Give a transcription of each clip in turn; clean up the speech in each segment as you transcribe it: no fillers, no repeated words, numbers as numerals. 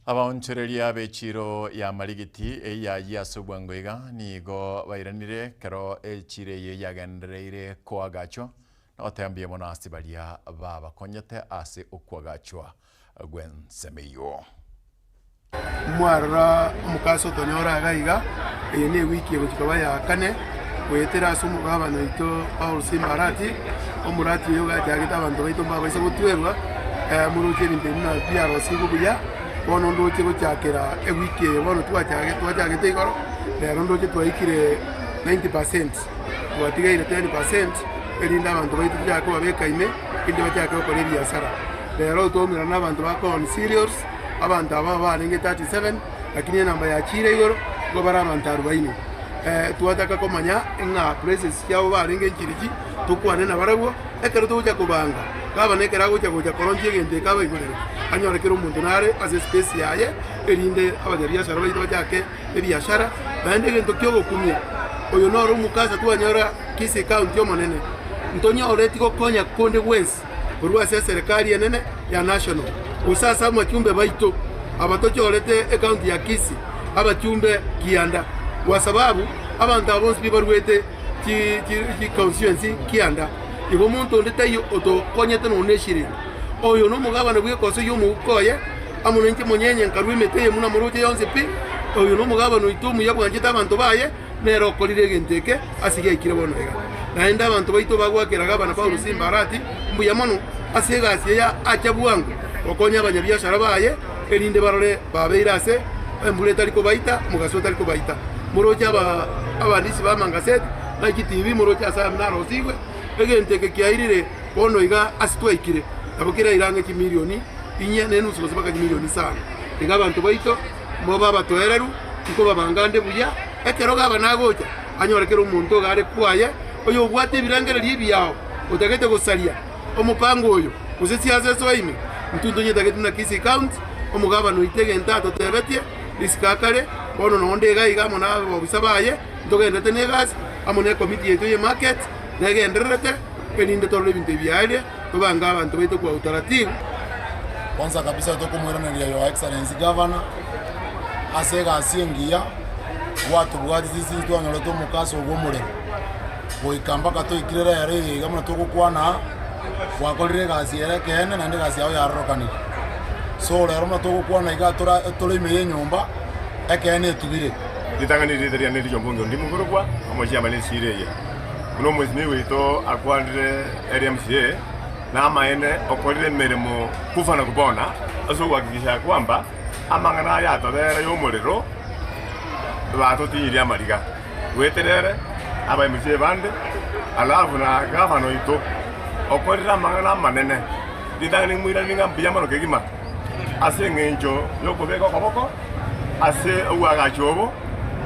Abaonchoreria b'echiiro ya Marigiti eyio yayia ase obwango iga nigo bairanire ekero echiiro eyio yagendereire koagachwa na goteba mbuya mono ase baria babakonyete ase okoagachwa gw'ensemo eyio. Mwarora omokasa otonyora iga iga, eye newiki egochia koba ya kane, goetera ase omogabana oito Paul Simba Arati, omorati oyo ogachagete abanto baito mbabaisa gotwerwa, moroche ebinto ebi buna biarosigwe buya, bono ndoche gochakera ewiki eye bono twachage twachagete igoro, rero ndoche twaikire 90 percent, twatigaire 10 percent, erinde abanto baito tochake kobabeka ime, erinde bachake gokora ebiasara. Rero twaumerana na abanto ba corn cereals, abanto aba barenge 37, lakini enamba yachiire igoro, nigo bare abanto arubaini. Twataka komanya ng'a places chiabo barenge nchirichi, tokwane nabarabwo, ekero togocha kobanga, gavana ekero agocha gocha koronchia egento eke abaigorere, anyore kera omonto nare ase espace yaye, erinde abanyabiashara baito bachake ebiashara, naende egento kia ogokumia, oyo noro omokasa twanyora Kisii County omonene, ntonyoreti gokonya konde gwensi. korwa ase eserekari enene ya National, gose ase amachumbe baito aba tochorete ecounty ya Kisii abachumbe kianda kwa sababu abanto aba bonsi pi baruete chi constituency kianda. Igo monto onde taiyo otokonyete nonya ne eshiringi. Oyo nomogabane bw'ekoso y'omouko oye amo nainche monyenye nkarua emete eye buna moroche yonsi pi. Oyo nomogabane oito omuya bwanchete abanto baye. Nere okorire egento eke ase giaikire bono iga. Naende abanto baito bagoakera gavana Paulo Simba Arati mbuya mono ase egasi eye acha bwango gokonya abanyabiashara baye, erinde barore babeire ase embura etari kobaita, omogaso otari kobaita. Moroche aba abaandishi b'amangaseti na chitibi, moroche ase aya narosigwe. Egento eke kiairire bono iga ase twaikire, nabo keraire ang'e chimilioni inye na enusu gose mpaka chimilioni isano. Iga abanto baito mobe abatoereru, nkobabanga nde buya. Ekero gavana agocha, anyore kera omonto iga are kwaye, oyobwate ebirengererio ebiao, otagete gosaria omopango oyo, gose siasa esoe ime. Intwe ntonyetagete buna Kisii County, omogavana oito egento atotebetie risiko akare, bono nonde iga iga amo na abobisa baye, ntogenderete na egasi, amo na ekomiti yaito ye market, negendererete, erinde torore ebinto ebi biaeire, tobange abanto baito kwa utaratibu. Kwanza kabisa tokomoiraneria Your Excellency Governor ase egasi engiya gwatobwateti since twanyorete omokasa obo omorero goika mpaka toikire rero eye iga buna togokwana aa, gwakorire egasi ere ekeene naende egasi yao yarorokanire. So rero buna togokwana iga tora tore ime ya enyomba, ekeene etubire. Ritang'ani riria riane ri'ombunge onde mokorokwa omochiama nesira eye, buna omwesimigwa oito akwanire ere MCA, namaene okorire emeremo kufa na kupona ase ogohakikisha kwamba amang'ana aya atobera y'omorero batotinyirie amariga goetera ere aba MCA bande alafu na gavana oito okorire amang'ana amanene. Ritang'ani moiranerie ng'a mbuya mono kegima ase engencho y'okobeka okoboko ase obwagachi obo,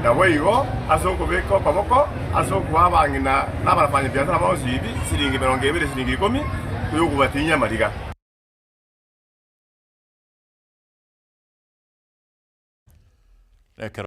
naboigo ase okobeka okoboko ase okoa abang'ina na abafanyabiasara bonsi ebi siringi emerongo ebere siringi ikomi y'okobatinyia amariga. Ekero.